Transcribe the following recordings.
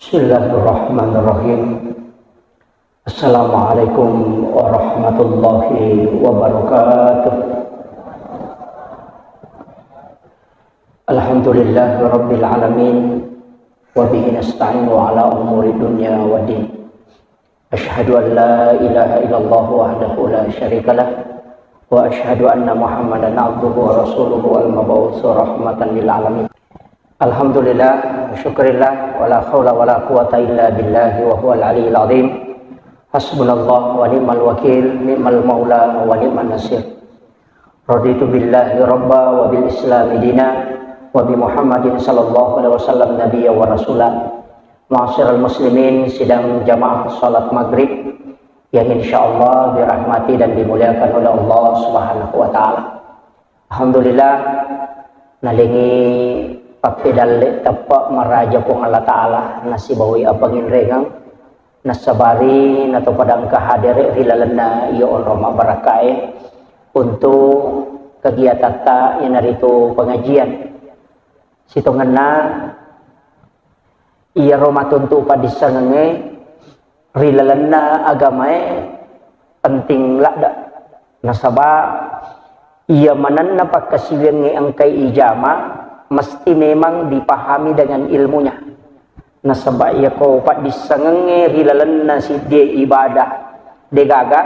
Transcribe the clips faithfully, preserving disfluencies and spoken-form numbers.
Bismillahirrahmanirrahim. Assalamualaikum warahmatullahi wabarakatuh. Alhamdulillahirabbil alamin. Wa bihi nasta'inu ala umuri dunya waddin. Asyhadu an la ilaha illallah wahdahu la syarikalah, wa asyhadu anna Muhammadan abduhu wa rasuluhu al-mab'usu rahmatan lil alamin. Alhamdulillah, syukurillah, wala haula wala quwata illa billahi wa huwal aliyyil azim. Hasbunallah wa ni'mal wakil, ni'mal maula wa ni'man nasir. Raditu billahi rabba wa bil islami dina wa bi Muhammadin sallallahu alaihi wasallam nabiyya wa rasula. Ma'asyiral muslimin, sidang jamaah salat maghrib yang insyaallah dirahmati dan dimuliakan oleh Allah Subhanahu wa taala. Alhamdulillah, nalengi pappedalle teppa maraja Puang Allah Taala nasibawai apanginrengeng, nasabari natopada engka hadere ri lalenna iya onrong mabbarakkae untuk kegiatatta iyanaritu pengajian. Sitongenna iyaro matuntu paddissengengnge ri lalenna agamae penting ladde. Nasaba iya manenna pakkasiwiangnge engkai ijama mesti memang dipahami dengan ilmunya. Nasaba iyako paddissengengnge ri lalenna siddie ibadah degaga,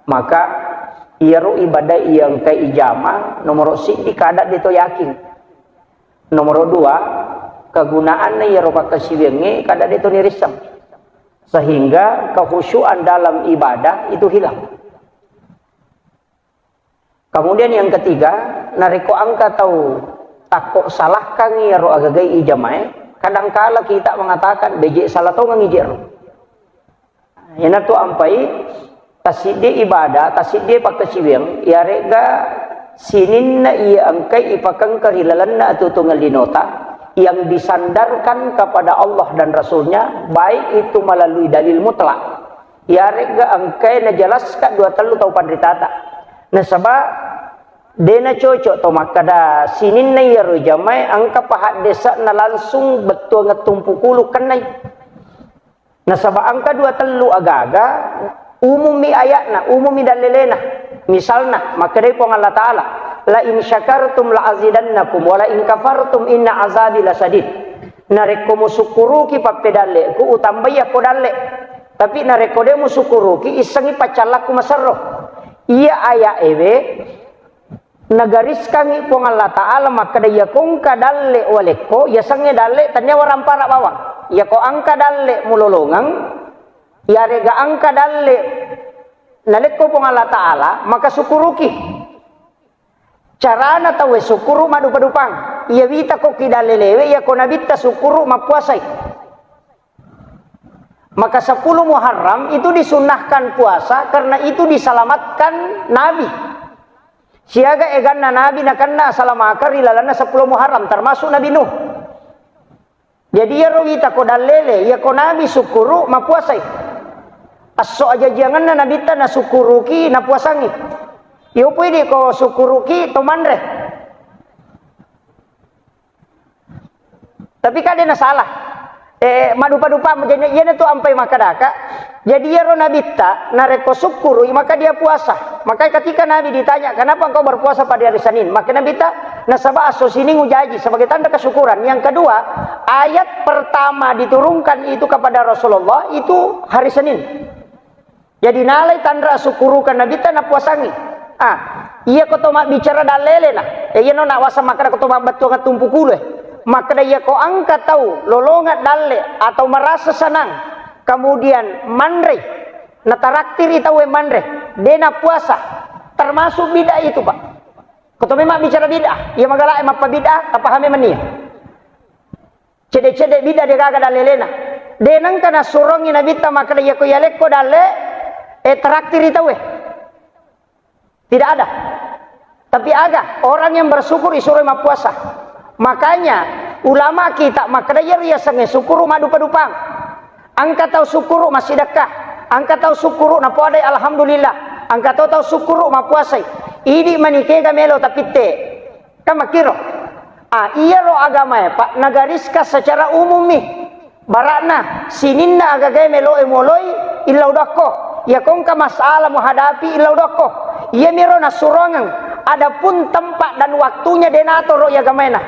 maka iyaro ibadah iya engkai ijama nomoro siddi kada deto yakin. Nomoro dua, kegunaanna iyaro pakkasiwiangnge kada deto nirisseng. Sehingga kehusyuan dalam ibadah itu hilang. Kemudian yang ketiga, narekko engka tau takko salahkan iyaro agagai ijamae, kadangkala kita mengatakan, "Beje salah tongeng ijero." Iyanatu ampai tasiddi ibadah, tasiddi pakkasiwiang, iyaregga sininna iya engkai ipakengka ri lalenna atuotuongeng linota yang disandarkan kepada Allah dan Rasulnya, baik itu melalui dalil mutlak, iyaregga engkai najelaskan dua tellu tau panritata. Nasaba de nacocok to makkada sininna iyaro jamae engka pahaddese'na langsung bettuangnge tumpukulu kennai. Nasaba engka dua tellu agaga umummi aya'na, umummi dallelena. Misalna, makkedai Puang Allah Ta'ala, "La in syakartum la azidannakum, wa la in kafartum inna azabi lasadid." Narekko musukkuruki pappedalle'ku, utambai akko dalle. Tapi narekko de musukkuruki, issengngi paccallakku maserro. Iya aya ewe, Nagariskangngi Puang Allah Ta'ala makkeda, iyako engka dalle walekko, yasengnge dalle, tennia warampara bawang. Iyako engka dalle mulolongeng, iyarega engka dalle nalekko Puang Allah Ta'ala, maka sukkuruki. Carana tauwe sukkuru maddupa-dupang. Iya wita kokki dalle lewe, iyako nabitta sukkuru mappuasai. Maka sepuluh Muharram itu disunnahkan puasa karena itu diselamatkan Nabi. Siaga eganna Nabi nakenna asalamakeng ri lalenna sepuluh Muharram, termasuk Nabi Nuh. Jadi iyaro wita ko dallele, iyako Nabi sukkuru mappuasai. Esso ajajiangenna Nabitta nasukkuruki napuasangi. Iyopoi de ko sukkuruki to manre. Tapi kan de nasalah. Eh, madupa-dupa, jadi iyana tu ampai makkadaka. Jadi iyaro nabitta, narekko sukkuru, maka dia puasa. Maka ketika Nabi ditanya, "Kenapa engkau berpuasa pada hari Senin?" Maka nabitta, "Nasaba esso Sining ujaji sebagai tanda kesyukuran." Yang kedua, ayat pertama diturunkan itu kepada Rasulullah itu hari Senin. Jadi nalai tanra sukkurukan nabitta napuasangi. Ah, iyako to mabbicara dallelena. Eh, iyano nawaseng makkeda ko to mabbattuang tumpukulue. Makkeda iyako engka tau lolongeng dalle atau merasa senang, kemudian manrei, nataraktiri tauwe manre, de napuasa, termasuk bid'ah itu, Pak. Ko to memang bicara bid'ah, iya magalae mappa bid'ah, tapahami menia. Cede-cede bid'ah de gaga dallelena. De nengka nasurongi nabitta makkeda, iyako iyalekko dalle, eh, teraktiri tauwe. Tidak ada. Tapi aga, orang yang bersyukur isuroi mappuasa. Makanya ulama kita makkeda, iyaro yasengnge sukkuru maddupa-dupang. Engka tau sukkuru massidekka, engka tau sukkuru napoadai alhamdulillah, engka to tau sukkuru mappuasai. Idi manikega melo tapitte. Kan makkiro. Ah, iyaro agamae, Pak, nagariskan secara umum mi. Bara'na, sininna agagae meloe moloi, illau dokko. Iya kongka masalah muhadapi, illau dokko. Iyamiro nasurongeng. Adapun tempat dan waktunya de natoro iya agamaena.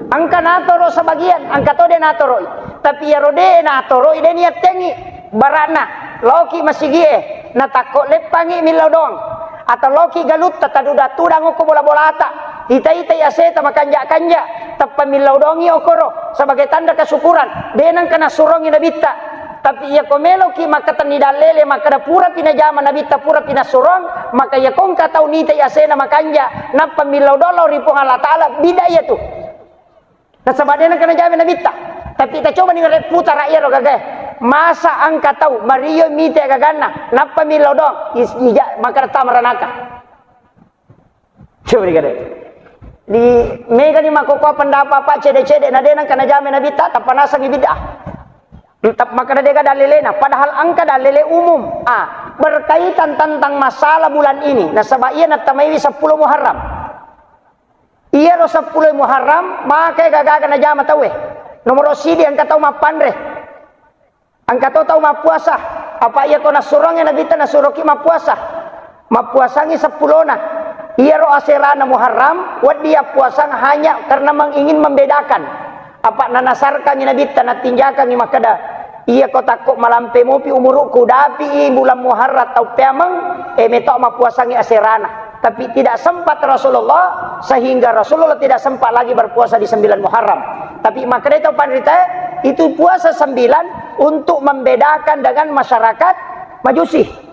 Engka natoro sebagian, engka to de natoroi. Tapi iyaro de natoroi de niattengi. Bara'na, laoki masigie, natakko leppangi millau doang. Atau laoki galutta, taduda-tudang okko bola-bolata. Ita-itai aseta makanja-kanja, tappa millau doangi okoro sebagai tanda kesyukuran. De nengka nasurongi nabitta. Tapi iya ko meloki makkatenni dallele, makkada purapi najama nabitta, purapi nasurong, maka iya kongka tau nitai asena makanja, nappa millau doang lao ri Puang Allah Ta'ala, bidda iya tu. Nasaba de nengka najama nabitta. Tapi tacobani rek putara iyaro gagae. Masa engka tau mario mite gaganna, nappa millau doang, is-, ija-, makkada tama ranaka. Coba dikade. Di mega ni makkokkoe pendapat apa cede-cede, na de nengka najama nabitta, tappa nasengi bid'ah. Tap-, makkada dega dallelena, padahal engka dallele umum. Ah, berkaitan tentang masalah bulan ini. Nasaba iya natamaiwi seppulo Muharram. Iyaro seppulo Muharram, maka gaga-gaga najama tauwe. Nomoro sidi engka tau mappanre. Engka to tau mappuasa. Apa iya ko nasurongi nabitta nasuroki mappuasa. Mappuasangi seppulona. Iyaro aserana Muharram, wedding yappuasang hanya karena meng-, ingin membedakan. Apa nanasarkangi nabitta, natinjakangi makkada, iya ko takko malampe mopi umurukku, dapi i bulan Muharram tau peameng, e meto mappuasangi aserana. Tapi tidak sempat Rasulullah, sehingga Rasulullah tidak sempat lagi berpuasa di sembilan Muharram. Tapi makanya itu panrita, itu puasa sembilan untuk membedakan dengan masyarakat Majusi.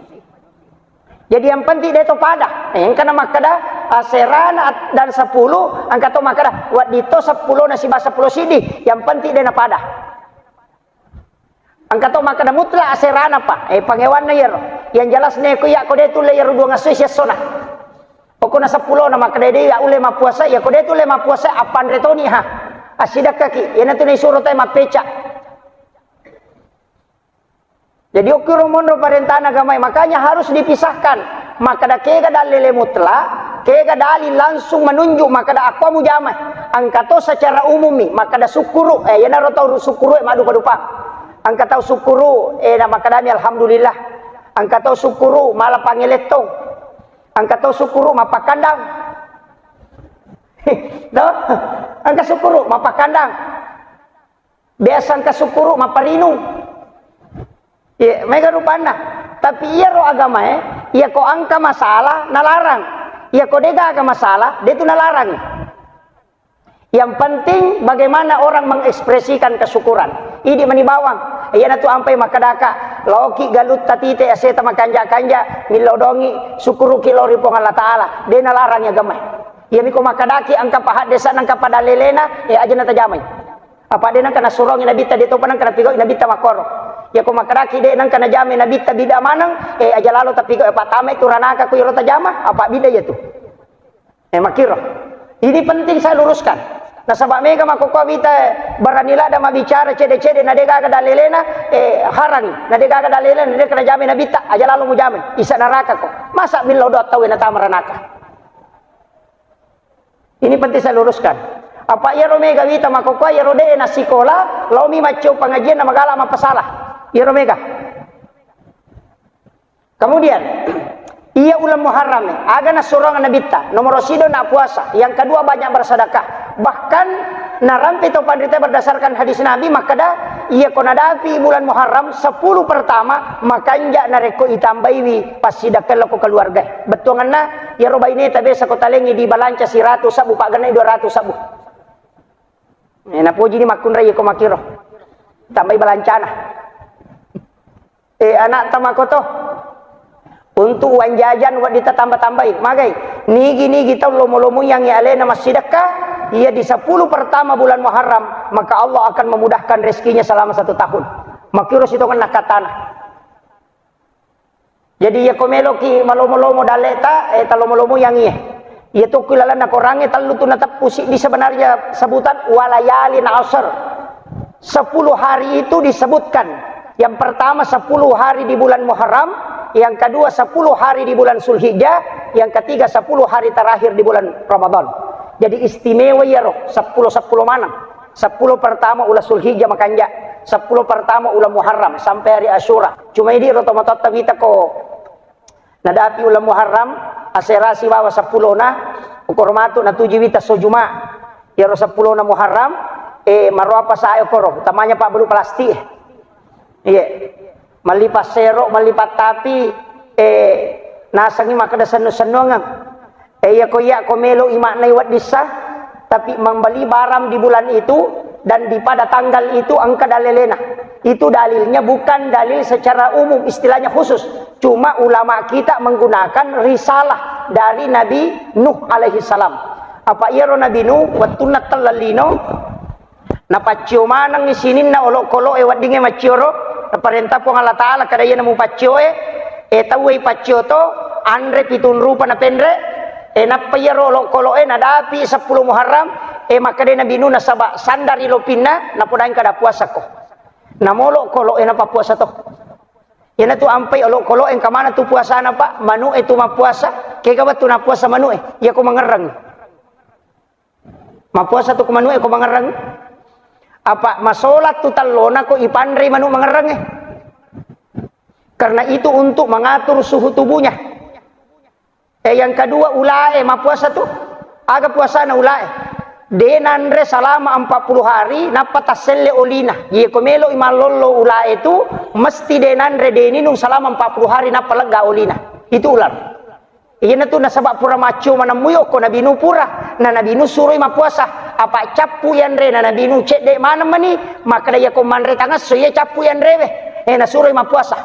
Jadi yang penting de to pada. Eh, engka na makkada, ah, serana at-, dan sepuluh, engka to makkada, wedding to sepuluh na siba sepuluh sidi. Yang penting de na pada. Engka to makkada mutlak aserana pa. Eh, pangewanna iyaro. Yang jelas ne ko iya ko de tulle iyaro duang esso siessona. Pokokna seppulo na makkada de iya ulle mappuasa, iya ko de tulle mappuasa, appanre toni ha. Assidekkaki. Iyana tu naisuro tae mappeca. Jadi okkiro monro parentana agamai, makanya harus dipisahkan. Makkada kega dalil mutlak, kega dalil langsung menunjuk makkada akko mujama. Engka to secara umum mi, makkada sukkuru, eh, iyanaro tau sukkuru, eh, maddupa-dupa. Engka tau sukkuru, eh, na makkadami alhamdulillah. Engka tau sukkuru, mala pangelettong. Engka tau sukkuru, mappakandang. Toh? Engka sukkuru, mappakandang. Biasa engka sukkuru, mapparinung. Iya, mega rupanna. Tapi iyaro agamae, iya ko engka masalah, nalarang. Iya ko degaga masalah, de tu nalarang. Yang penting bagaimana orang mengekspresikan kesyukuran. Idi mani bawang. Iyana tu ampai makkadaka, laoki galutta tite aseta makanja-kanja, millau dongi, sukkuruki lao ri Puang Allah Ta'ala. De nalarang agamae. Iya miko makkadaki engka pahaddesa, engka padalelena, eh, aja natajamai. Apa de nengka nasurongi nabitta, de topa nengka napigau nabitta makkoro. Iya ko makkadaki de nengka najamai nabitta bid'ah maneng, eh, aja lalo tapigau, eh, pattamai tu ranaka ku iro tajama, apa bid'ah iya tu. Eh, makkiro. Ini penting saya luruskan. Nasaba mega makkokkoe wita berani ladda mabbicara cede-cede na degaga dalelena, eh, harangi. Na degaga dalelena, na de nengka najamai nabitta, aja lalo mujamai. Isa naraka ko. Masa millau doang tau natama ranaka. Ini penting saya luruskan. Apa iyaro mega wita makkokkoe iyaro de nasikola, laomi maccau pengajian na magala mappasala. Iyaro mega. Kemudian, iya ulang Muharram ni, aga nasurong nabitta, nomor sido na puasa, yang kedua banyak bersedekah. Bahkan narampe tau panrita berdasarkan hadis Nabi makkada, iya ko nadapi bulan Muharram sepuluh pertama, makanja narekko itambaiwi passidekka lao ko keluarga. Bettuanganna, iyaro baineta biasa ko talengi dibalanca siratu sabbu, pagennai dua ratu sabbu. Eh, napoji ni makkunrai ko makkiro. Tambai balancana. Eh, anakta makoto. Untuk uang jajan wedding tatamba-tambai. Magai, nigi-nigi tau lomo-lomo yang alena massidekka, iya di sepuluh pertama bulan Muharram, maka Allah akan memudahkan rezekinya selama satu tahun. Makkiro sitongenna katana. Jadi, iya ko meloki malomo-lomo dalle'ta, eh, talomo-lomo yang iye. Iya tokki lalenna Korangnge tellu tu nateppu siddi sebenarnya sebutan walayalin asr. Sepuluh hari itu disebutkan. Yang pertama sepuluh hari di bulan Muharram, yang kedua sepuluh hari di bulan Zulhijjah, yang ketiga sepuluh hari terakhir di bulan Ramadan. Jadi istimewa iyaro, sepuluh sepuluh maneng. Sepuluh pertama ula Zulhijjah makanja. Seppulo pertama ulang Muharram sampai hari Asyura. Cuma idi ro tomatoatta wita ko nadapi ulang Muharram, asera sibawa seppulona, okoro matu natuju wita so Juma. Iyaro seppulona Muharram, eh, maroa pasae okoro, utamanya pabbalu plastik, eh. Iya. Malli passero, malli pattapi, eh, nasengi makkeda sennu-sennuangeng. Eh, iya ko iya ko melo i maknai weddissa, tapi membeli barang di bulan itu dan di pada tanggal itu engka dalilena. Itu dalilnya bukan dalil secara umum, istilahnya khusus. Cuma ulama kita menggunakan risalah dari Nabi Nuh alaihi salam. Apa iyaro Nabi Nuh wettunna telleng lino, napaccio manengngi sininna olokolo'e weddingnge maccioro, naparenta Puang Allah Ta'ala kada iyana mupaccio e, e tauwe paccio to, anre pitung rupa napenre, e nappa iyaro olokolo'e nadapi seppulo Muharram, e makkeda Nabi Nuh nasaba sandari lopinna, napodaing kada puasako. Namolo kolo'e napappuasa to. Iyanatu ampai olokolo'e engka maneng tu puasana, Pak, manu'e tu mappuasa, kega wettu nappuasa manu'e, iyako mangerreng. Mappuasa tu ko manu'e ko mangerreng. Apa masolat tu tellona ko ipanrei manu mangerrengnge. Karena itu untuk mengatur suhu tubuhnya. Eh, yang kedua, ulae mappuasa tu. Aga puasana ulae? De nanre selama empat puluh hari, nappa tasselle olina. Iye ko melo i mallollo ulae tu, mesti de nanre, de ninung selama empat puluh hari, nappa lega olina. Itu ular. Iyanatu nasaba pura maccio manemmui okko Nabi Nuh pura. Na Nabi Nuh suroi mappuasa. Apa cappu yanre na Nabi Nuh cedde maneng mani. Makkeda iyako manre tangesso iya cappu yanrewe. Eh, nasuroi mappuasa.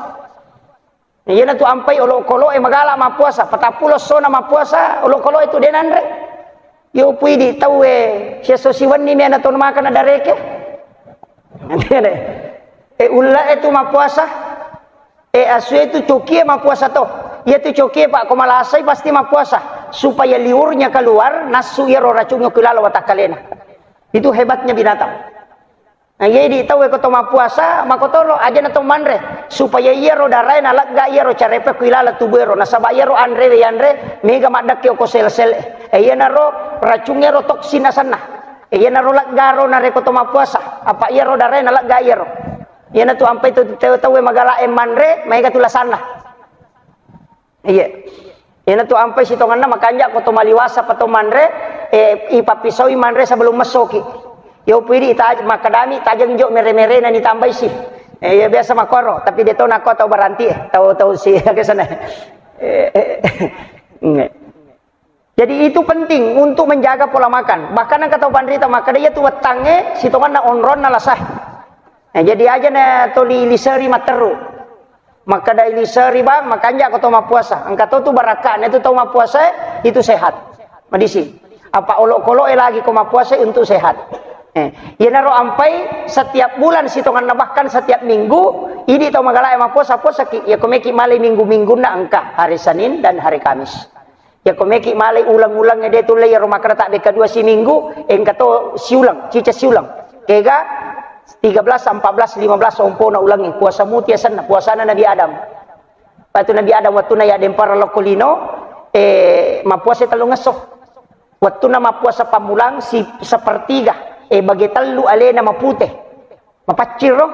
Iyanatu ampai olokolo'e magala mappuasa. Patappulo essona mappuasa olokolo'e tu de nanre. Yo puidi tauwe siesso siwenni mi ana to makana dareke. E ullae tu mappuasa. E asue tu cokie mappuasa to. Iya tu cokie, Pak, ko malasai pasti mappuasa supaya liurnya keluar, nassu iyaro racungnge ku ilala watakkalena. Itu hebatnya binatang. Nah, iya di tauwe ko to mappuasa, makotoro aja na to manre supaya iyaro darae nalegga iyaro carepe ku ilala tubuero, nasaba iyaro anrewe yanre mega maddekke oko sel-sel. E iyanaro racung ero toksin asenna. E iyanaro leggaro narekko to mappuasa, apa iyaro darae nalegga iyaro. Iyanatu ampai tu tau-, tauwe magala e manre, maega tu lasanna. Iya. Iyanatu ampai sitonganna makanja ko to maliwasa pa to manre, eh, ipappisaui manre sebelum messoki. Yo puidi taj-, makkedami tajeng jo mere-merena ni tambai si. Eh, iya biasa makoro, tapi de to nako tau baranti, eh, tau, tau si, kesana. Eh, eh, eh. Jadi itu penting untuk menjaga pola makan. Bahkan engka tau panrita makkeda, iya tu wettangnge sitonganna onronna lasah. Nah, jadi aja na toli liseri matteru. Makkeda iliseri bang, makanja ko tau mappuasa. Engka to tu barakka'na itu tau mappuasa, itu sehat. Madisi. Apa olok-kolo'e lagi ko mappuasa untuk sehat. Eh, iyanaro ampai setiap bulan sitonganna, bahkan setiap minggu, idi tau magala e mappuasa, puasaki. Iya ko meki malai minggu-minggunna engka hari Senin dan hari Kamis. Iya ko meki malai uleng-uleng de tulle iyaro makkeda tabbe kedua siminggu, engka to siuleng, cica siuleng. Kega tiga belas, empat belas, lima belas ompona ulengnge, puasa muti asenna, puasana Nabi Adam. Patu Nabi Adam wattuna yaddempareng lokko lino, eh, mappuasa tellung esso. Wattuna mappuasa pammulang si sepertiga, eh, bage tellu alena mapute. Mapacciro,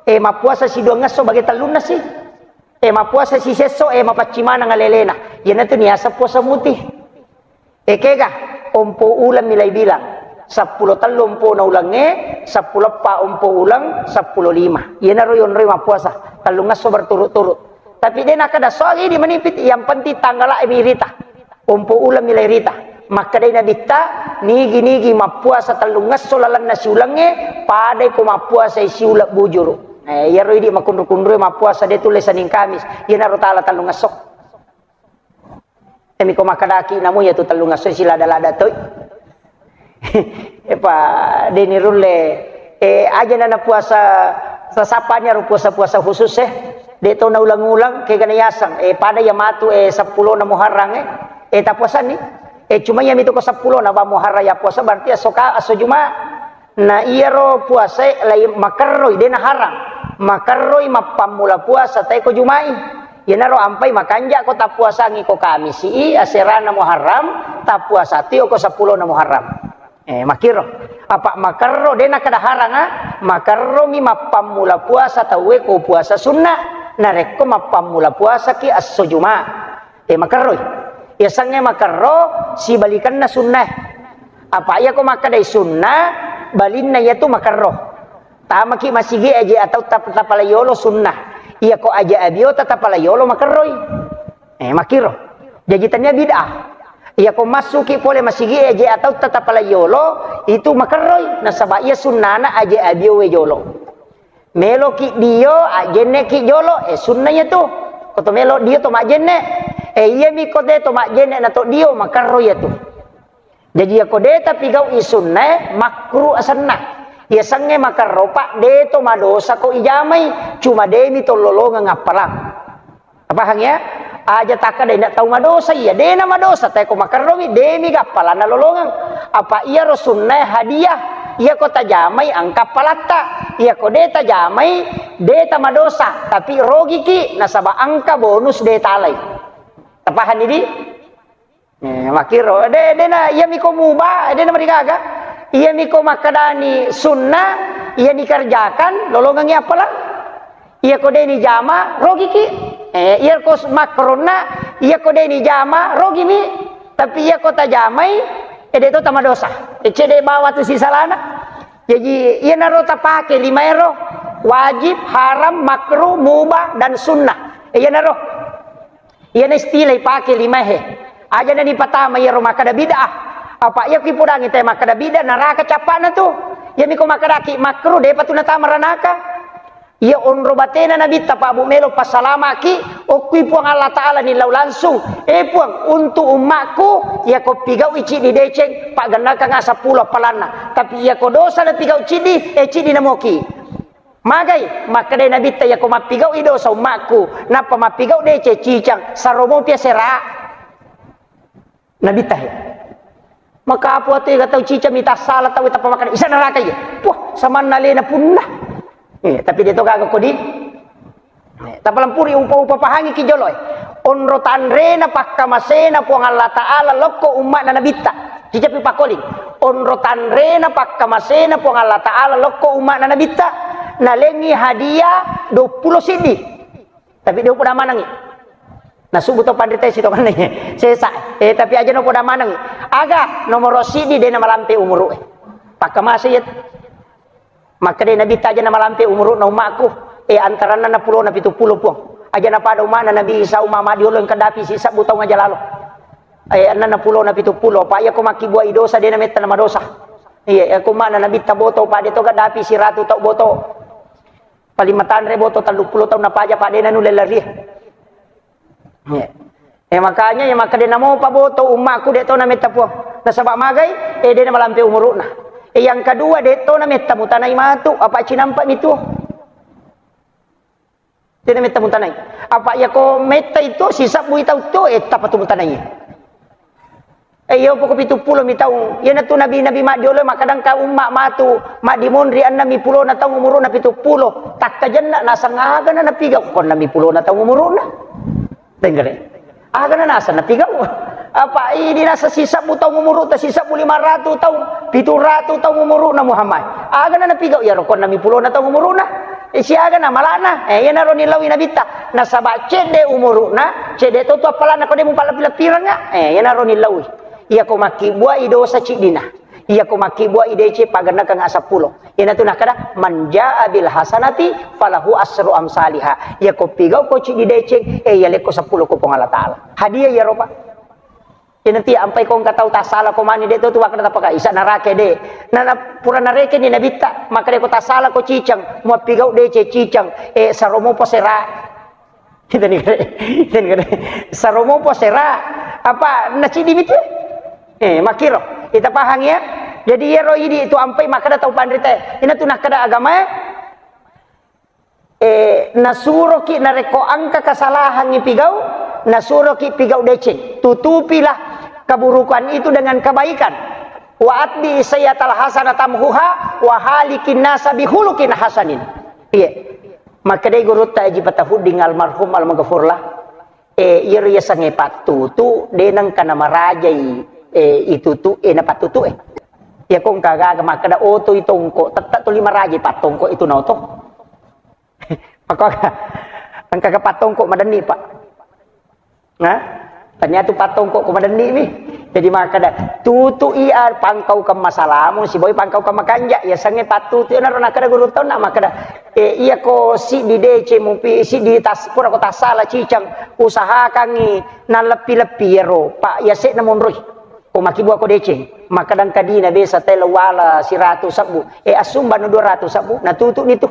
eh, mappuasa siduang esso bage tellunna si. Eh, mappuasa sisesso, eh, mapacci maneng alelena. Iyanatu niaseng puasa muti. Eh, kega, ompo uleng milai bilang. Seppulo tellu ompona ulengnge, seppulo eppa ompo uleng, seppulo lima. Iyanaro yonroi mappuasa. Tellung esso berturut-turut. Tapi de nakkeda sogi di menipit, yang penting tanggala e mirita. Ompo uleng milai rita. Makkedai Nabitta, nigi-nigi mappuasa tellung esso lalenna siulengnge, padai ko mappuasa siuleng bujuru. Eh, iyaro idi makunru-kunrue mappuasa de tulle Senin Kamis. Iyanaro tala tellung esso. Emi ko makkedaki namu iyatu tellung esso silada-lada toi. Epa, deni rulle, eh, aja nana puasa sasapanya ro puasa-puasa khusus, eh. De to naulang-ulang, kegana yaseng, eh, pada ya matu, eh, seppulo na Muharram, eh. Eh, tapuasanni. Eh, cuma iya mitu ko seppulo na ba Muharram ya puasa, berarti asoka, aso Juma. Na iyaro puasae lai makerroi, de naharang. Makerroi mappammula puasa tae ko Jumai. Iyanaro ampai makanja ko tappuasangi ko Kamisi i, aserana Muharram, tappuasa tio ko seppulo na Muharram. Eh, makiro. Apa makerro de nakada haranga, Makerromi mappammula puasa tauwe ko puasa sunna, narekko mappammula puasaki esso Juma. Eh, makerroi. Yasengnge makerro, sibalikenna sunnae. Apa iya ko makkedai sunna, balinna iyatu makerro. Tamaki masigi aje atau tap-, tapala yolo sunna. Iya ko aje abio tatapala yolo makerroi. Eh, makiro. Jaji tania bid'ah. Iya ko massuki pole masigi aje atau tatapala yolo, itu makerroi. Nasaba iya sunnana aje abio we jolo. Meloki dio, ajenneki jolo, eh, sunna iyatu. Ko to melo dio to majenne. Eh, iyami ko te to majenne na to dio, makerro iyatu. Jaji, iyako de tapigau'i sunnae, makruh asenna. Yasengnge makerro, Pak, de to madosa ko ijamai, cuma de mi to lolongeng appalang. Tapahang ya? Aja takkeda inda tau madosa iya, de na madosa, tapi ko makerromi, de mi ga appalanna lolongeng. Apa iyaro sunnae hadiah, iyako tajamai engka appalatta, iyako de tajamai, de tamadosa, tapi rogiki, nasaba engka bonus de talai. Tapahang, Idi? Eh, makkiro, de, de na, iya miko mubah, de na marigaga. Iya miko makkedani sunnah, iya nikerjakan, lolongengi appalang. Iya ko de ni jama, rogiki. Eh, iya ko s-, makruhna, iya ko de ni jama, rogimi. Tapi iya ko tajamai, eh, de to tamadosa. Eh, cede bawa tu sisalana. Jadi, iya naro tapake lima ero, wajib, haram, makruh, mubah, dan sunnah. Eh, iya naro. Iyana istilah ipake limae. Aja na nipatama iyaro makkeda bid'ah. Apa iya ku ipodangi te makkeda bid'ah, neraka cappana tu. Iya miko makkedaki makruh, depa tu natama ranaka. Iya onro batena Nabitta, Pak, Bu, melo passalamaki, okkui Puang Allah Ta'ala nillau langsung. Eh, Puang, untuk ummakku, iya ko pigau'i ciddi deceng, paggannakang seppulo appalanna. Tapi iya ko dosa na pigau ciddi, eh, ciddi namoki. Magai, makkedai Nabitta, iyako mappigau'i dosa ummakku, nappa mappigau deceng cicang, saromopi asera. Nabitta he. Maka apa tu ega tau cicang mita sala tau tappa makkeda, isa neraka iya. Wah, samanna alena punna. Eh, tapi de to gaga kodi. Eh, tapalampuri upa-upa pahangiki jolo, eh. Onro tanrena pakkamasena Puang Allah Ta'ala lokko umma'na Nabitta. Cicapi pakoling. Onro tanrena pakkamasena Puang Allah Ta'ala lokko umma'na Nabitta. Nalengi hadiah duappulo siddi. Tapi de upoda manengi. Nasubu to panrita sitokanna sesa. Eh, tapi aja na upoda manengi. Aga nomoro siddi de na malampe umuru, eh. Pakkamase iya. Makkeda Nabitta, aja na malampe umuru'na ummakku, eh, antaranna enneng pulo na pitu pulo, Puang. Aja na pada umma'na Nabi Isa, umma' maddiolo engka dapi sisebbu taung aja lalo. Eh, enneng pulo na pitu pulo, apa iya ko makkibbua'i dosa, de na metta na madosa. Iya, iya, ko umma'na Nabitta boto, apa de to gaddapi siratu tau boto. Paling matanre boto tellu pulo taung napaja, apa de na nulle lari. Iya. Eh, makanya, iya, makkeda namo paboto ummakku de to na metta, Puang. Nasaba magai, eh, de na malampe umuru'na. Eh, yang kedua, de to na metta mutanai matu, apa cinampa mi tuo. De na metta mutanai. Apa iya ko metta itu, sisebbu i tau tuo, eh, tappa tu mutanai. Eh, iya poko pitu pulo mi taung. Iyanatu nabi-nabi maddiolo makkeda engka umma' matu, maddimonri enneng mi pulona taung umuru'na pitu pulo. Takkajenna naseng aga na napigau ko enneng mi pulona taung umuru'na. Tenggere. Aga na naseng napigau. Apa idi naseng sisebbu taung umuru'ta, sisebbu lima ratu taung, pitu ratu taung umuru'na Muhammad. Aga na napigau iyaro ko enneng mi pulona taung umuru'na. Eh, siaga na malana. Eh, iyanaro nillaui Nabitta. Nasaba cedde umuru'na, cedde to tu appalanna ko de mupalleppi-leppirengnga. Eh, iyanaro nillaui. Iyako makkibbua'i dosa ciddina. Iyako makkibbua'i deceng, paggannakang seppulo. Iyanatu nakkeda, "Man jaa bil hasanati falahu asru amsaliha." Iyako pigau ko ciddi deceng, eh, iyalekko seppulo ko Puang Allah Ta'ala. Hadiah iyaro, Pak. Iyanatu ampai ko engka tau tassala ko mani de to tu wakkeda tapaka isa narake de. Na, na pura narekeni Nabitta, makkeda ko tassala ko cicang, muappigau deceng cicang, eh, saromo posera. Kita ni kare, kita ni kare. Saromo posera, apa naciddi mitu? Eh, makkiro. Kita pahang ya. Jadi iyaro idi tu ampai makkeda tau panrita. Iyanatu nakkeda agama, eh, nasuroki narekko engka kesalahan ipigau, nasuroki pigau deceng. Tutupilah keburukan itu dengan kebaikan. Wa atbi sayyatal hasanata tamhuha wa halikin nasa bihulukin hasanin. Iya. Makkedai gurutta Aji Patahudding almarhum almaghfurlah, eh, iyaro yasengnge pattutu, de nengka namarajai, eh, itutu, eh, napattutu, eh. Iya ko engka gaga makkeda oto i tongko, tette tuli maraja pattongko itu naoto. Maka engka ke pattongko madenni, Pak. Nah, tania tu pattongko ko madenni mi. Jadi makkeda tutu iya pangkau ke masalamu siboi pangkau ke makanja. Iya sange pattutu iya naro nakkeda guru taunna makkeda, eh, iya ko siddi deceng mupi, siddi tas, pura ko tassala cicang, usahakangi nalleppi-leppi iyaro, Pak, iya se'na monroi. Ko makkibua ko deceng, makkeda engka dina biasa telo wala siratu sebbu, eh, assumbang dua ratu sebbu, natutu ni tu.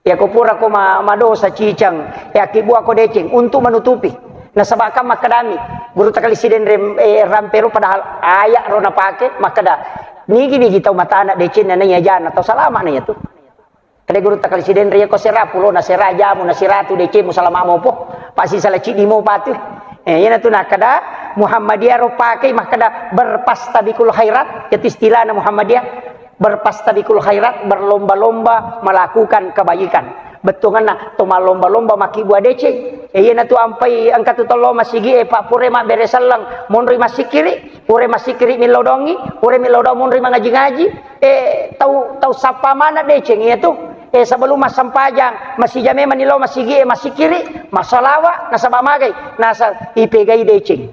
Iya ko pura ko ma-, madosa cicang, eh, akkibua ko deceng untuk menutupi. Nasaba kan makkedami, guru takali sidenre, eh, rampero padahal aya ro napake, makkeda, nigi-nigi tau matana deceng na iya jana, tau salama na iya tu. Kede guru takali sidenre iya ko sera, pulo na sera, jamu na siratu deceng mu salama mopo, pasti salah cidi mo patu. Eh, iya na tu nakkeda, Muhammadiyah ro pake makkeda berpastabikul khairat, itu istilahna Muhammadiyah. Berpastabikul khairat, berlomba-lomba melakukan kebaikan. Bettuanna to malomba-lomba makkibua deceng. E, iyanatu ampai engka tu tollo masigi e, Pak, pura mabbere selleng, monroi massikkiri, pura massikkiri millau dongi, pura millau dong monroi mangaji-ngaji. E, tau, tau sappa mana deceng iyatu. E, sebelum massempajang, masija memang nillau masigi e, massikkiri, massalawa, nasaba magai, nasa ipegai deceng.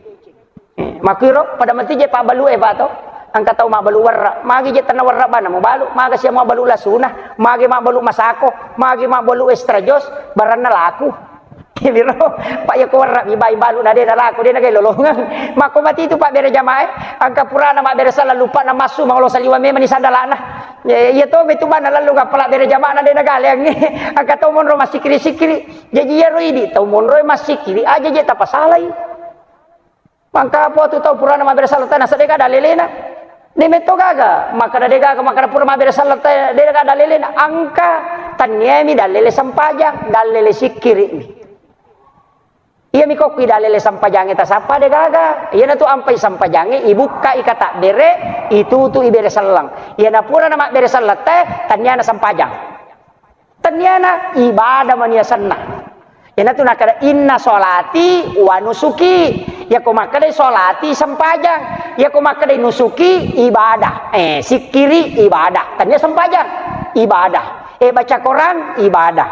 Eh, makkiro pada mati je pabbalu e, Pak, to. Engka tau mabbalu werra, magi je tenna werra bana mubalu, maga sia mabbalu lasuna, magi mabbalu masako, magi mabbalu extra jos, baranna laku. Kibiro, Pak, ya ko werra mi bai balu na de na laku, de na gai lolongang. Makko mati tu, Pak, bere jamaah e, engka purana mabbere sala lupa na massu mangolo saliwa memang ni sandalana. Ya, iya to, metu bana lalu gapala bere jamaah na de na galeang. Engka tau monro massikkiri-sikkiri. Jaji iyaro idi tau monro massikkiri, aja je tapasalai. Mangka apa tu tau purana mabbere sala tana sedeka dalelena. De metto gaga, makkada de gaga, makkada pura mabbere sala tana de gaga dalelena. Engka tanniami dalele sempajang, dalele sikkiri mi. Iya mi kokki dalele sempajange tasappa de gaga. Iyana tu ampai sempajange ibukka i kata bere, itu tu ibere sellang. Iyana purana mabbere sala te, tanniana sempajang. Tenniana ibadah mani asenna. Iyanatu nakkeda, "Inna sholati wa nusuki." Yako makkedai sholati, sempajang. Yako makkedai nusuki, ibadah. Eh, sikkiri, ibadah. Tennia sempajang, ibadah. Eh, baca Quran, ibadah.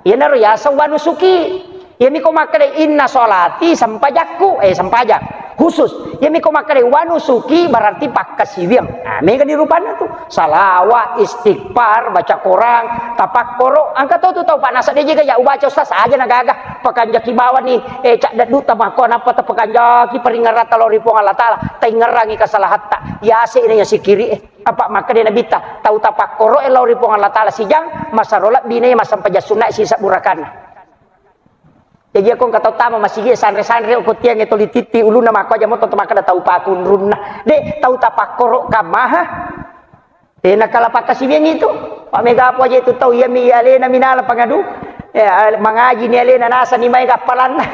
Iyanaro yaseng wa nusuki. Iyami ko makkedai, "Inna sholati," sempajakku, eh, sempajang. Khusus. Iyami ko makkedai wa nusuki berarti pakkasiwiang. Nah, mega ni rupanna tu. Salawa, istighfar, baca Quran, tapakkoro. Engka to tu tau, Pak, nasa de jega ya ubaca ustaz aja na gaga. Pakanjaki bawani, eh, cak daddu tamakko napa tapakanjaki paringerrata lao ri Puang Allah Taala. Taingerrangi kesalahatta. Yase na ya sikiri, eh. Apa makkeda Nabitta, tau tapakkoro e lao ri Puang Allah Taala sijang, masaro lebbi na ya massempajang sunna sisa burakanna. Jaji, ako engka tau tama masigi, sanre-sanre, okko tiang e toli titti ulunna, makko aja moto makkeda tau pakunrunna. De, tau tapakkoro kammaha. E, nakala pakkasiwiang itu. Pak, mega apa aja itu tau, iya mi alena minala pangadu. E, al-, mangaji ni alena nasa ni mai gappalanna.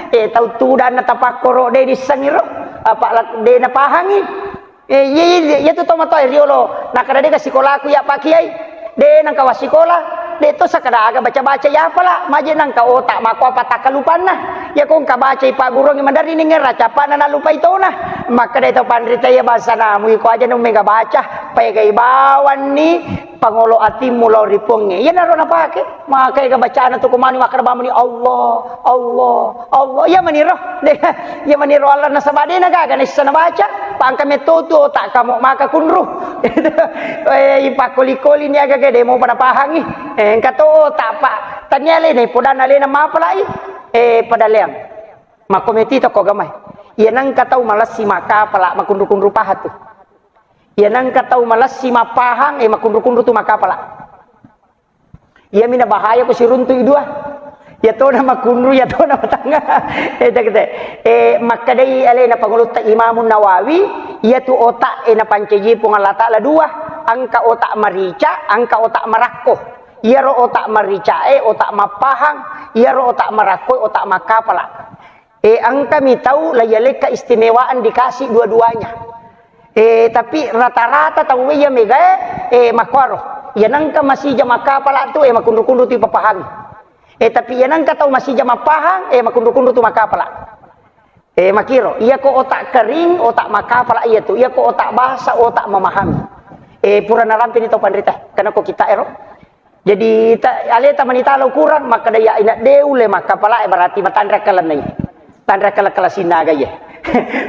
E, tau tudanna tapakkoro de nissengi ro. Apa la-, de napahangi. Eh, iya, iya, iya tu tomatoa riolo. Nakada dega sikolaku ya Pak Kiai. De nangka wassikola. De to sakada aga baca-baca ya pala. Maje nangka otak mako apa takkalupanna. Ya ko engka baca i Pak Gurung mandari ni ngera capana nalupai tona. Makkada to panrita ya bahasa namu iko aja nu mega baca. Pegai bawanni pangolo atimmu lao ri Puangnge. Iyanaro napake. Maka ega bacana tu kumani makkada bamuni Allah, Allah, Allah. Iya maniro. De, iya maniro Allah nasaba de na gaga naissa nabaca. Pangka metto tu otak kamu maka kunru. Eh, ipakkoli-koli ni aga de mo pada pahangi. Eh, engka to otak, Pak. Tania alena, podana alena mapalai. Eh, pada leang. Makko meti to ko gamai. Iya nangka tau malessi makapala makunru-kunru paha tu. Iya nangka tau malessi mappahang, eh, makunru-kunru tu makapala. Iyami na bahaya ko siruntu i dua. Iya tona makunru, iya tona matangnga. Eh, tak, tak. Eh, makkadai alena pangulutta Imamun Nawawi, iya tu otak e napancaji Puang Allah Taala dua. Engka otak marica, engka otak marakko. Iyaro otak marica e otak mappahang, iyaro otak marakko e otak makkapala. Eh, engkami tau la yalekka istimewaan dikasih dua-duanya. Eh, tapi rata-rata tau iya megae, eh, makkuaro. Iya nengka masija makkapala tu, eh, makunru-kunru tu papahangi. Eh, tapi iya nengka tau masija mappahang, eh, makunru-kunru tu makkapala. Eh, makiro, iya ko otak kering, otak makapala iya tu. Iya ko otak bahasa, otak memahami. Eh, pura narampini tau panrita. Karena ko kita ero. Jadi, ta-, aleta manita lo kurang, makkeda ya ina de ulle makapala, eh, berarti matanra kalennai. Tanra kala-kala sinaga iya.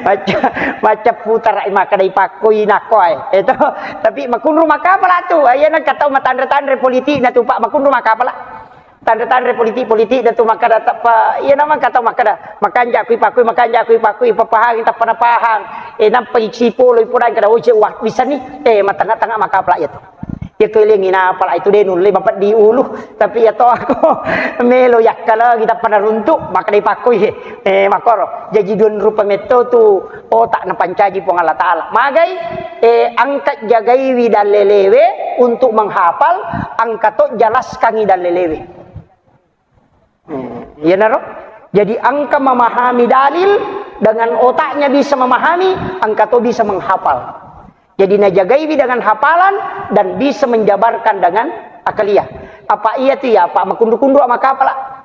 Macca, macca putara makkeda ipakkoi nakko ae. Itu, tapi makunru makapala tu. Iya nang katau matanra-tanra politik na tu, Pak, makunru makapala. Tanra-tanra politik-politik na tu makkeda teppa, iya nama katau makkeda, makanja kui pakui, makanja kui pakui, papahangi tappa napahang. Eh, nampa isi polo ipodang kada oje wah bisa ni. Eh, matanga-tanga makapala iya tu. Iya ko elengi napala itu de nulle mapeddi ulu, tapi iya to aku melo yakkalengi tappa naruntu, makkeda ipakkoi. Eh, makoro. Jaji dua rupa metto tu otak napancaji Puang Allah Ta'ala. Magai, eh, angka jagaiwi dallelewe untuk menghafal, angka to jelaskangi dallelewe. Hmm, iyanaro. Jadi engka memahami dalil dengan otaknya bisa memahami, engka to bisa menghafal. Jadi najagaiwi dengan hafalan dan bisa menjabarkan dengan akaliah. Apa iya tu ya, Pak, makundu-kundu makapala.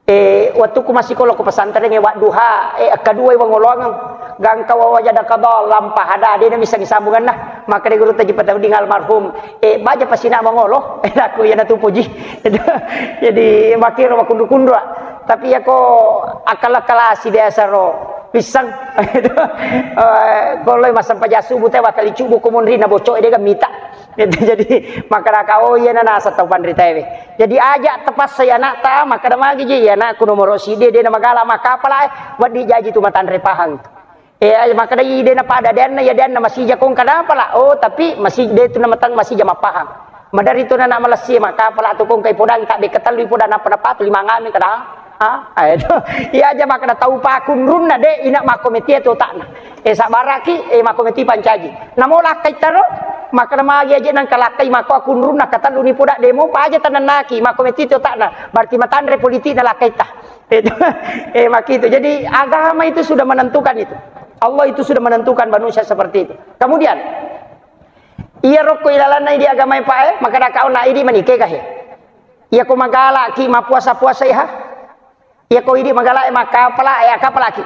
Eh, waktu ku masih kolo ku pesantren, eh, wadduha, eh, kedua wangoloang. Gangka wawajada qada lampa hada, de na bisa disambunganna. Makkeda guru taji patau ding almarhum, eh, baja pasina mangolo. Eh, aku iya natu poji. Jadi, makiro makundu-kundu. Tapi ya ko akal-akalasi biasa ro. Pisang. Eh, ko loi massempajang subuh te, wakali cubu ko monri na bocok, eh, de ga mita. Gitu. Jadi, makkeda ka, oh iya, na nasa tau panritaewe. Jadi, aja tepassai anakta, makkeda magi ji, iya, anakku nomoro sidi, de na magala makapala, eh, wedding jaji tu matanre pahang. Eh, aja makkeda, iya, de na pada, de na, iya, de na masija kong kada pala. Oh, tapi masih, de tu na matang masija mapahang. Madari tu na, na malessi makapala tu kong kai podang, tak beka tellu podang, napa, napa tu lima ngami kada. Ah, eh, itu. Iya aja makkeda tau pakunrunna, de, ina makko metie tu otakna. Eh, sabaraki, eh, makko metie pancaji. Namo lakkai taro, makkeda magi aja nang kalakkai makko akunrunna, katelluni poda demo, paja tanennaki, makko metie tu otakna. Berarti matanre politik na lakkai ta. Itu. Eh, makitu. Jadi agama itu sudah menentukan itu. Allah itu sudah menentukan manusia seperti itu. Kemudian, iya rokko ilalanna idi agama, Pak, eh, makkeda kau na idi manike kahe. Iya ko magalaki mapuasa-puasa, iha. Iya ko idi magala, eh, makapala, eh, akapalaki.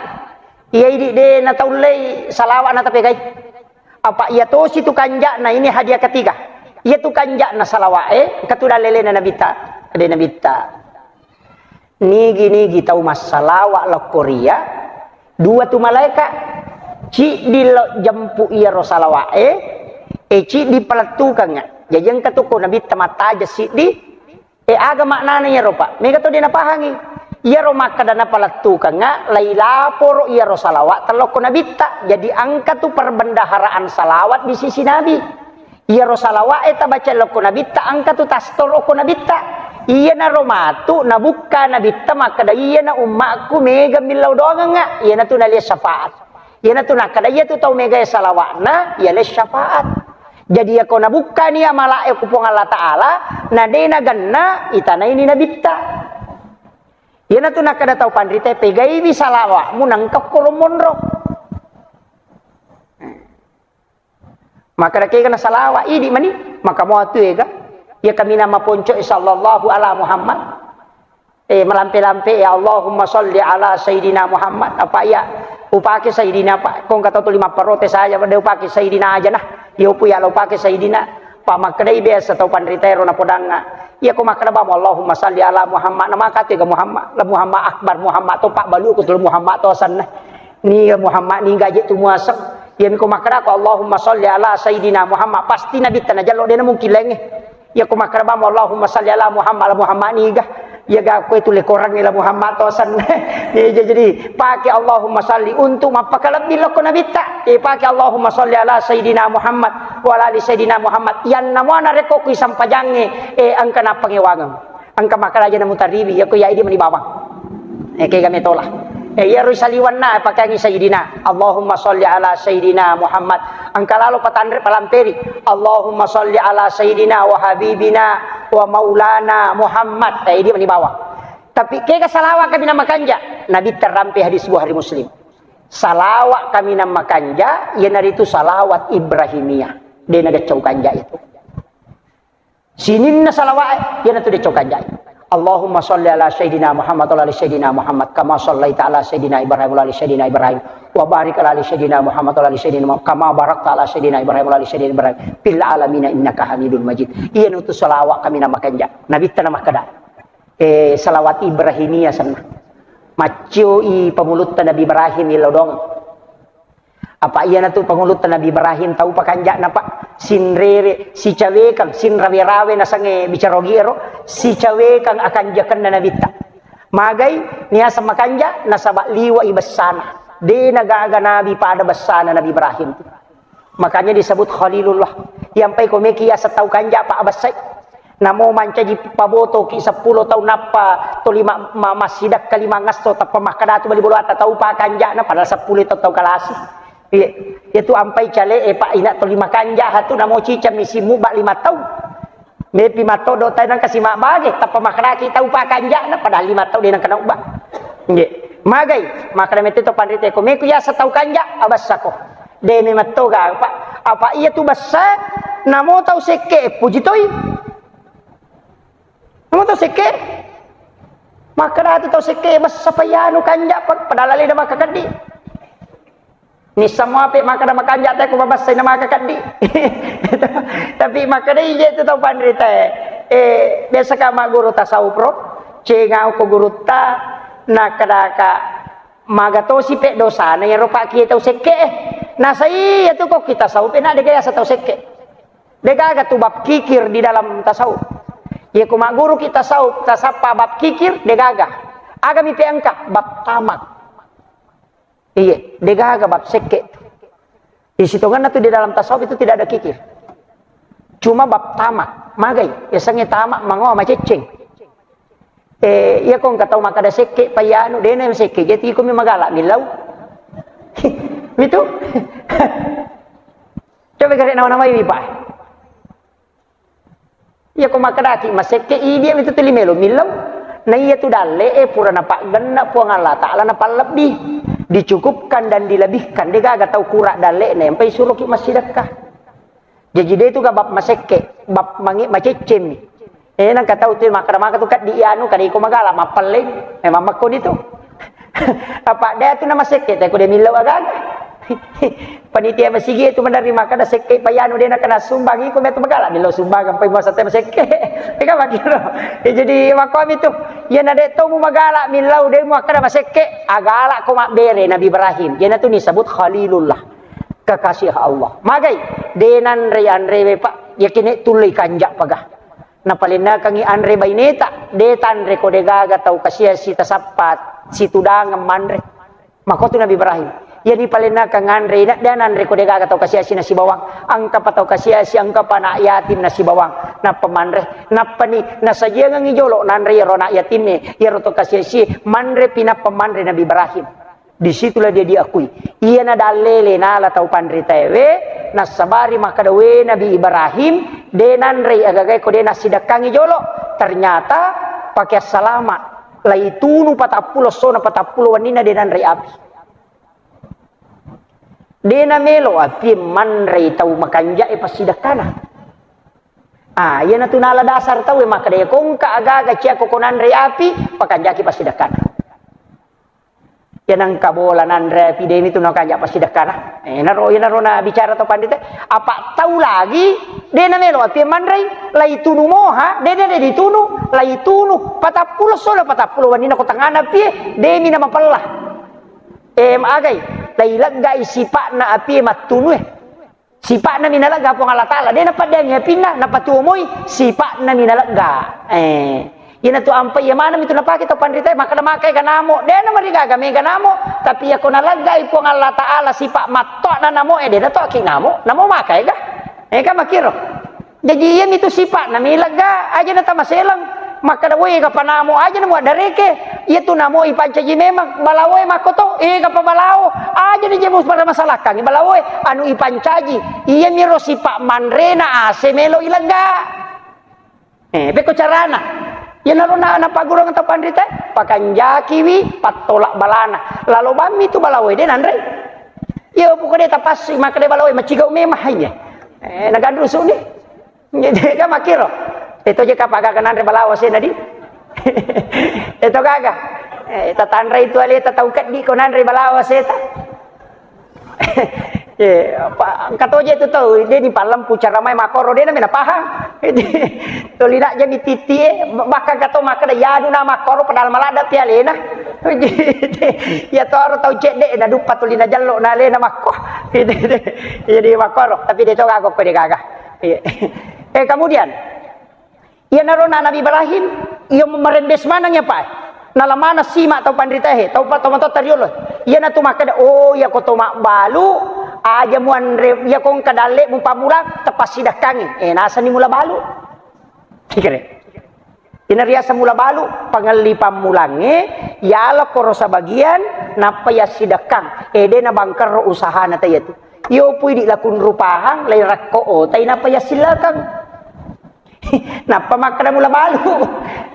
Iya idi de na taullei salawa na tapegai. Apa iya tosi tu kanja'na, ini hadiah ketiga. Iya tu kanja'na salawa, eh, engka tu dallelena Nabitta, de Nabitta. Nigi-nigi tau massalawa lokko ria, dua tu malaeka, ciddi lo jempu iyaro salawa e, e ciddi palettukengnga. Jaji engka tu ko Nabitta mattaja siddi, e aga maknana iyaro, Pak? Mega to de napahangi. Iyaro makkeda napalettukengnga, lai laporo iyaro salawa tellokko Nabitta. Jadi engka tu perbendaharaan salawat di sisi Nabi. Iyaro salawa'e tabaca lokko Nabitta, engka tu tastor okko Nabitta. Iyanaro matu nabukka Nabitta makkeda, iyana ummakku mega millau doangengnga, iyanatu nalia syafaat. Iyanatu nakkeda, iyatu tau megae salawa'na, iyale syafaat. Jadi, iyako nabukkani amala'e ku Puang Allah Ta'ala, na de nagenna, itanaini Nabitta. Iyanatu nakkeda tau panrita, pegaiwi salawa'mu nangka koro monro. Makkeda kega na salawa, idi mani, maka mua tu ega. Iya kaminang maponco, sallallahu ala Muhammad. Eh, malampe-lampe, ya Allahumma salli ala Sayyidina Muhammad. Apa iya upake Sayyidina, Pak? Kong kata tu lima parote saja, pada upake Sayyidina aja nah. Iya upu ya lo upake Sayyidina. Pak, makkedai biasa tau panrita ero na podangnga. Iya ko makkeda bamo Allahumma salli ala Muhammad, na maka tu ega Muhammad, la Muhammad Akbar, Muhammad to, Pak, balu ku tu Muhammad to sanna. Niga Muhammad, niga je tu muaseng. Iya miko makkeda ko Allahumma salli ala Sayyidina Muhammad, pasti Nabitta najallo, de na mungkin laingnge. Iya ko makkeda bamo Allahumma salli ala Muhammad, ala Muhammad niga. Iya ga ko itu lekorang ila Muhammad to sanna. Iya, jadi pake Allahumma salli untuk mappakalebbi lokko Nabitta. Iya, pake Allahumma salli ala Sayyidina Muhammad wa ala ali Sayyidina Muhammad. Yanna muana rekko kui sampajangnge, eh, engka nappangewangeng. Engka makkeda aja namutariwi, iya ko iya idi mani bawang. Eh, kega metola. Eh, iyaro saliwanna pakangi Sayyidina. Allahumma salli ala Sayyidina Muhammad. Engka lalo patanre palamperi. Allahumma salli ala Sayyidina wa habibina wa maulana Muhammad. Eh, idi mani bawang. Tapi kega salawa kami namakanja? Nabitta rampe hadis Bukhari Muslim. Salawa kami namakanja, iyanaritu salawat Ibrahimiyah. De nageccau kanja itu. Sininna salawa'e, iyanatu decco kanjai. Allahumma shalli ala sayyidina Muhammad wa ala ali sayyidina Muhammad kama shallaita ala sayyidina Ibrahim wa ala ali sayyidina Ibrahim wa barik ala ali sayyidina Muhammad wa ala ali sayyidina Muhammad kama barakta ala sayyidina Ibrahim wa ala ali sayyidina Ibrahim fil alamin innaka Hamidul Majid. Iyana tu salawat kaminang makanja. Nabitta na makkeda, eh, salawat Ibrahimiyah senna. Maccioi pangulutta Nabi Ibrahim illau doang. Apa iyanatu pangulutta Nabi Ibrahim tau pakanja'na, Pak. Sinrere, sicawekang, sinrawe-rawe nasangnge bicara ogi ero, sicawekang akanjakenna Nabitta. Magai niaseng makanja, nasaba liwa'i bessana. De nagaga nabi pada bessana Nabi Ibrahim tu. Makanya disebut Khalilullah. Yampai komeki yaseng tau kanja, Pak, abessai. Namo mancaji pabotoki seppulo taung nappa toli ma-, ma-, massidakka lima ngasso tappa makkadatu bali boloatta tau pakanja'na padahal seppulo taung tau kalasi. Iya, itu ampai cale'e, Pak, ina toli makanja hatu namo cicammi simmu ba lima taung. Mepi mattodo tai nangka simabbage tappa makkadaki tau pakanja'na padahal lima taung de nangka naubba. Nggih. Magai, makkada mette to panrite ko meku yaseng tau kanja, abassako. De memettoga, Pak. Apa iya tu bessa, namo tau sekke, puji toi. Namo tau sekke? Makkada tu tau sekke, bessa payanu kanja, pa-, padahal alena makkakeddi. Nissamo ape makkada makanja te ko mabessai na makkakeddi. Tapi makkada ije tu tau panrita. Eh, biasa ka magguru tasawuf ro, cengau ko gurutta, nakkadaka magatosi pe dosana yaro pakkie tau sekke. Nasai iya tu ko kita tasawuf, na dega yaseng tau sekke. Degaga tu bab kikir di dalam tasawuf. Iya ko magguruki tasawuf, tasappa bab kikir, degaga. Agami pe engka bab tamak. Iya, degaga bab sekke. Di sitonganna tu di dalam tasawuf itu tidak ada kikir. Cuma bab tamak, magai. Yasengnge tamak mangoa macecceng. Eh, iya ko engka tau makkada sekke, payanu, dena sekke. Jadi iko mi magala millau. Mitu. Coba gare nama-namai, Pak. Iya ko makkedaki masekke, idi mitu tuli melo millau. Na iya tu dalle e pura napaggenna Puang Allah Taala napallebbi. Dicukupkan dan dilebihkan. Degaga tau kura dalle na empai suroki massidekka. Jaji de tu ga bab masekke, bab mange-, maceccemmi. Eh, nangka tau tu makkada maka tu kaddi anu, kada iko magala mappelleng. Memang makkoni tu. Apa de tu na masekke, te ko de millau agaga. Panitia masigi tu menerima kada sekke payanu de nakana sumbang iko metu magala millau sumbang ampai muasa te masekke. Ega makiro. Ya, jadi makomi tu. Ya na de to mu magala millau de mu akkada masekke, agala ko mabbere Nabi Ibrahim. Ya na tu disebut Khalilullah. Kekasih Allah. Magai, de nanre anrewe, Pak. Yakine tullei kanja paga. Napalennakangi anre baineta, de tanre ko degaga tau kasiasi tasappa situdangeng manre. Makotu Nabi Ibrahim. Iya dipalennakang anre ina, de nanre ko degaga tau kasiasi nasibawang. Engkapa tau kasiasi, engkapa anak yatim nasibawang. Nappa manre. Nappani nasajiangengi jolo nanre iyaro anak yatimme, iyaro tau kasiasi, manre pinappa manre Nabi Ibrahim. Di situlah dia diakui. Iyana dallele nala tau panritaewe, nassabari makkada, "We Nabi Ibrahim, de nanrei agagae ko de nassidekkangi jolo." Ternyata pake assalama, laitunu patappulo essona patappulo wenninna de nanrei api. De namelo api manrei tau makanjae passidekkana. Ah, iyanatu nala dasar tauwe makkada, "Iya ko engka agaga ciakko ko nanrei api, pakanjaki passidekkana." Iya nengka bola nanre api, demi tu nakanja passidekkana. Eh, naro, iya naro na bicara to pandita. Apa tau lagi, de namelo api manrei, laitunu moha, de, de, de ditunu, laitunu, patappulo solo, patappulo wenninna ko tengana api, demi na mapella. Em, agai, laileggai sipa'na api mattunu, eh. Sipa'na mi nalegga Puang Allah Taala, de napaddeangi apinna, napatuo moi, sipa'na mi nalegga. Eh, iyanatu ampai iya maneng mitu napake tau panritae, makkada makai ga namo, de namarigaga mega namo, tapi iya ko naleggai Puang Allah Taala sipa matto'na namo, eh, de natoaki namo, namo makai ga. Eh, kan makkiro. Jaji iya mitu sipa'na mi lega, aja na tamaseleng. Makkada, "Woi, ega pa namo aja na muaddareke." Iya tu namo ipancaji memang. Balaoe makkoto, "Ega pa balao aja na jemu pada masalakkangi balaoe." Anu ipancaji, iya miro sipa manrena ase melo ilega. Eh, pekko carana. Iya naro na, napagurung tau panrita, pakanjakiwi pattolak balana. Lalo bammi tu balaoe, de nanre. Iya, pokoknya tapassu, makkada balaoe, macigau memang, iya. Eh, naganrusu ni. Jadi, kan makkiro. Itu je kapagaga nanre balawo sena di. Eto gaga. Eh, tatanrai tu aleta tau keddi ko nanre balawa seta. Eh, apa, engka toje tu tau, de ni palempu cara mai makoro, de na mena pahang. Toli nak jadi titi, eh, bahkan kato makkeda, "Ya, anu na makoro padahal maladda pi alena." Ya toro tau cedde, na duppa tuli na jello na alena makko. Jadi makoro, tapi de to gaga ko de gaga. Iya. Eh, kemudian, iyanaro na Nabi Ibrahim, iya marembes maneng ya, Pak. Nalamana sima tau panritahe, tau pa-, tau matotta riolo. Iyanatu makkeda, "Oh, iya ko to mabbalu, aja muanre, iya ko engka dalle mupamula, tepassidakkangi." Eh, nasani mula balu. Pikire. Ina riaseng mula balu, pangelli pammulangnge, yala koro sabagian, nappa yassidekkang. Eh, de nabangkerro usahana tayatu. Iyo pui di lakun rupahang, lai rakko otai, nappa yassillakang. Nappa makkeda mula balu.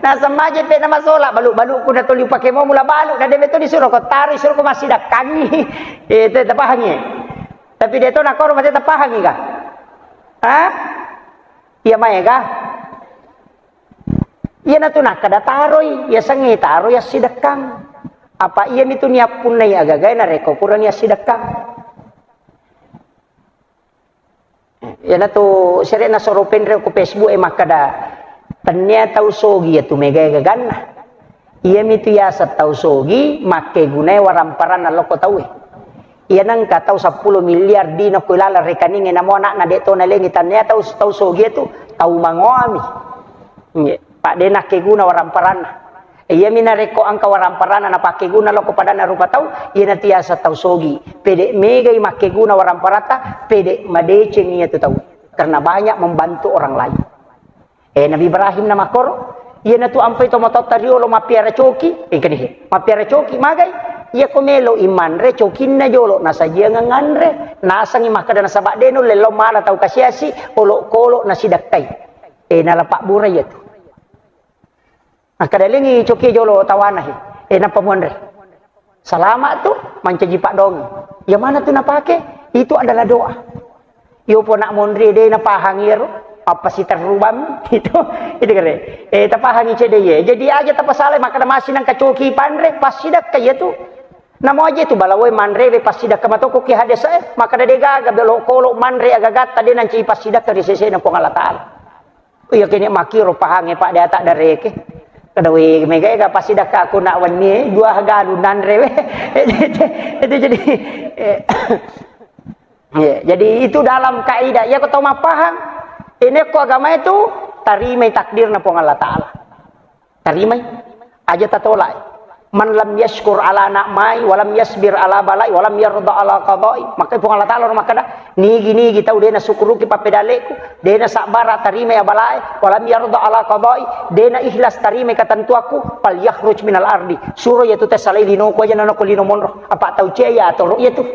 Naseng maje pe namasola, balu-balu ku natoli upake mo mula balu, na de beto disuro ko taro, disuro ko massidakkangi. Eh, te tapahangi. Tapi de to nakoro mate tapahangi ka? Ha? Iya maega. Iyanatu nakkeda taroi, yasengnge taroi assidekkang. Apa iyami tu niappunnai agagae narekko purani assidekkang. Iyanatu sere'na soro penre ko Facebook e makkeda, tennia tau sogi iyatu megae gaganna. Iyami tu yaseng tau sogi, makkegunae waramparanna lokko tauwe. Iya nengka tau seppulo miliar dina ko ilaleng rekeningnge, namo anakna de to nalengi, tannia tau, tau sogi tu tau mangoami. Nggih, Pak, de nakkeguna waramparanna. Iyami narekko engka waramparanna napakkeguna lokko padanna rupa tau, iyana tiasa tau sogi. Pede megai makkeguna waramparatta, pede madeceng iyatu tau. Karena banyak membantu orang lain. Eh, Nabi Ibrahim na makkoro, iyanatu ampai tomatoatta riolo mappiara coki, engkani he, mappiara coki, magai, iya ko melo i manre cokinna jolo, nasajiangeng anre, nasengi makkeda nasaba de nulle lao mana tau kasiasi, olokolo nasidakkai. Eh, nala pabbura iyatu. Makkeda lengi coki jolo tawana he, eh, nappa muanre. Salama tu, mancaji paddoangeng. Iya mana tu napake? Itu adalah doa. Iyo pona monri de napahangi iyaro, apa siterrubang itu, itu kare. Eh, tapahangi cede ye. Jadi aja tapasalai makkeda masi nangka coki panre, passidakka iya tu. Namo aja tu balawoe manre be passidakka matoko ki hadese, eh, makkeda de gaga belo kolo manre agagatta de nancaji passidakka ri sesena Puang Allah Taala. Iya kene makkiro pahangnge, Pak, de ata dareke. Kada we mega ega passidakka ko nak wenni, eh, dua galu nanre we. Itu jadi, eh, iya, jadi itu dalam kaidah. Iya ko tau mappahang, ini ko agama itu tarimai takdirna Puang Allah Taala. Tarimai. Aja tatolak. Man lam yashkur ala na'mai, wa lam yasbir ala balai, wa lam yarda ala qadai. Maka Puang Allah Taala makkeda, nigi-nigi tau de nasukkuruki pappedaleku, de nasabbara tarimai abalae, wa lam yarda ala qadai, de na ikhlas tarimai katentuakku, fal yakhruj minal ardi. Suro iya tu tassalai linoku aja nanoko lino monro. Apa tau cia iya toro iya tu.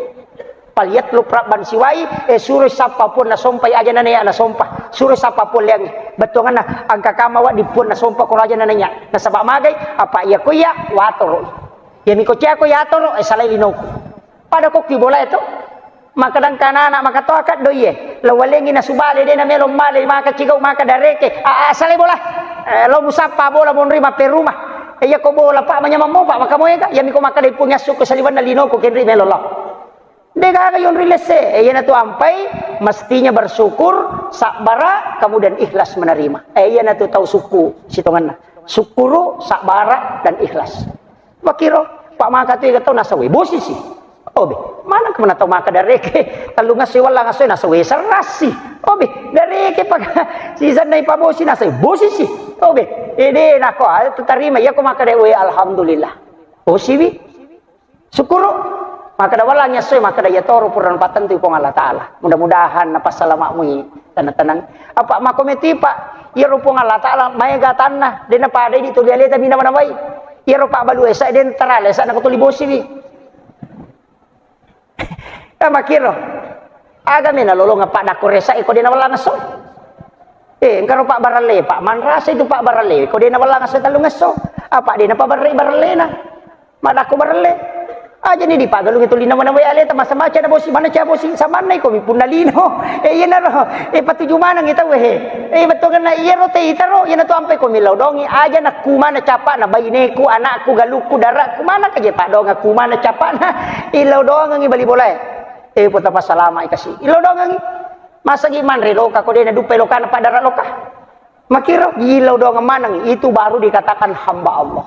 Falyatlub rabban siwai, eh, suroi sappa puang nasompai aja nanaya nasompa. Suroi sappa puang liangnge. Bettuanganna, engka kama wa di puang nasompa koro aja nanaya. Nasaba magai, apa iya ko iya, watoro. Iya miko cia ko yatoro, eh, salai linoku. Pada kokki bola itu. Maka dangka anak maka toa kaddo iye. Lawalengi nasubale de namelo male maka cigau maka dareke. Ah, ah, salai bola. Eh, lo musappa bola monri mappe rumah. Eh, iya ko bola Pak manyamang mo Pak maka moe ka. Iya miko maka de puang yassukku saliwanna linoku kenri melo lo. Degaga yonri lesse, eh, iyanatu ampai mestinya bersyukur, sabbara, kemudian ikhlas menerima. Eh, iyanatu tau sukku sitonganna. Syukuru, sabbara, dan ikhlas. Makiro, Pak maka tu iga tau nasawe bosi si. Obe, mana kemana tau maka dareke? Tellu ngaso walla ngaso nasawe serasi. Obe, dareke pak sisan nai pabosi nasawe bosi si. Obe, ede nako, ah, tu tarima, iya ko maka de, we, alhamdulillah. Bosi wi. Syukuru. Makkeda wallang yassoi, makkeda iya toro purana pattentui Puang Allah Taala. Mudah-mudahan napassalama'mui tenang-tenang. Apa makkometi Pak, iyaro Puang Allah Taala maega tanna, de napada idi tuli aleta mina mana wai. Iyaro Pak balu esa de tarale esa nako tuli bosiwi. Eh, makkiro. Aga mena lolong apa dako resa iko de nawallang esso. Eh, engka ro Pak Baralle, Pak manrasa itu Pak Baralle, ko de nawallang esso tellung esso. Apa de napabarre barallena? Madakko barelle. Aja ni dipagalungi tuli nama-nama aleta, masa-maca na bosi, mana ca bosi, samanna iko mi punna lino. Eh, iyanaro, eh, patuju maneng ita wehe. Eh, bettuanna iyaro te itaro, iyana tu ampai ko millau dongi, aja na kumana capana baineku, anakku, galukku, darakku, mana kaje padonga kumana capana, illau dongangi bali bolae. Eh, pota pasalama ikasi, illau dongangi. Masagi manre loka, ko dena dupai lokana padara loka. Makiro, gillau doang maneng, itu baru dikatakan hamba Allah.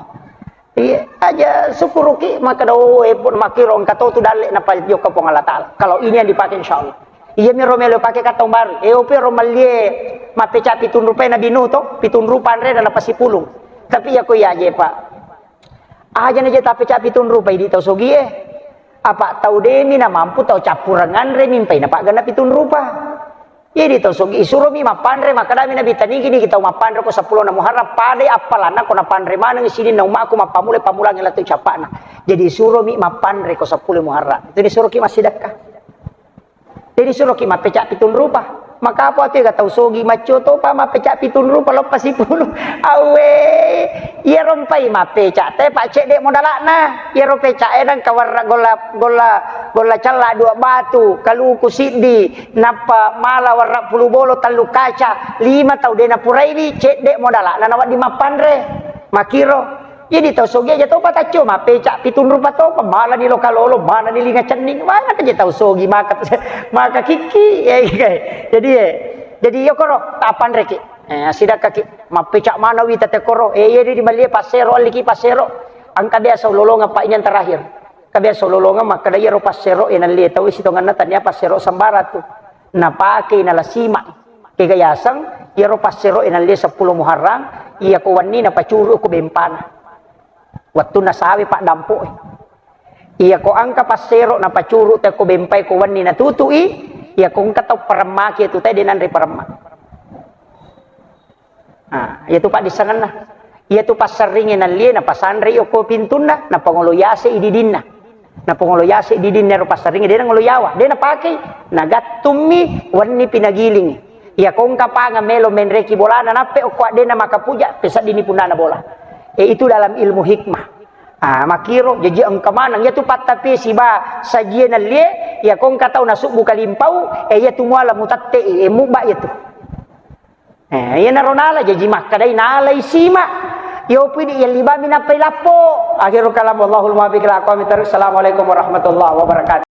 Iya, aja syukuruki, maka do, eh, pun makiro, engka to tu dalle na pajokka Puang Allah Ta'ala. Kalau ini yang dipakai, insya Allah. Iya, mi ro melo pakai kata baru. Eh, ope ro malie, mapeca pitung rupai Nabi Nuh to, pitung rupa anre dan apa sipulung. Tapi ya ko iya aja, Pak. Aja na je tapeca pitung rupa, idi tau sogie. Apa tau demi na mampu tau cappureng anre, mimpai na pagana pitung rupa. Jadi tau sogi, isuromi mappanre, makkadami Nabi, tanigi-nigi tau mappanre ko seppulo na Muharram, padai appalanna ko napanre maneng sininna ummaku mappamula-pamulangi latu capana. Jadi isuromi mappanre ko seppulo Muharram. Itu disuroki massidekka. Jadi suroki mappeca pitung rupa. Maka apa tu ga tau sogi macco topa mappeca pitung rupa loppa sipulu. Awe, iya rompai mappeca te pak cedde modalakna. Iya ro peca enang kawarra golla, golla, golla calla dua batu, kaluku siddi, nappa mala warra pulu bolo, tallu kaca, lima tau dena puraini, cedde modalakna nawaddi mappanre. Makiro. Jadi tau sogi aja topa taccio mappeca pitung rupa topa, mana ni loka lolo, mana ni linga cenning, mana aja tau sogi maka, maka kiki. Ya, iya. Jadi, eh, jadi yokoro tapanreki. Eh, sidakkaki mappeca mana wita tekoro. Eh, iya di malie passero, alliki passero. Angka biasa ulolonga pak ini yang terakhir. Kabiasa ulolonga makkada iyaro passero, eh, nalie tau sitonganna tania passero sembara tu. Napake nalasima. Kega yaseng, iyaro passero, eh, nalie seppulo Muharram, iya ko wenni napacuru ko bempana. Wettunna sawe paddampo'e. Iya ko engka passero napacuru te ko bempai ko wenni natutu'i, iya ko engka tau paremmaki tu te de nanre paremma. Nah, iya tu paddissengenna. Iya tu passerringi nalie napasanre okko pintunna, napangolo yase ididinna. Napangolo yase ididinna ro passerringi de nangolo yawa, de napakei. Nagattummi wenni pinagilingi. Iya ko engka panga melo menreki bolana nappe okko addena makapuja peseddini punnana bola. E, itu dalam ilmu hikmah. Ah, makiro jaji engka maneng iya tu pattapi siba sajie nalie, iya ko engka tau nasubbu kalimpau, e, iya tu muala mutette, e, mubba iya tu. Eh, iya naro nala jaji makkadai nalai sima. Yo pidi iya libami nappai lappo. Akhirul kalam, wallahul muwaffiq ila aqwamit thariq. Assalamualaikum warahmatullahi wabarakatuh.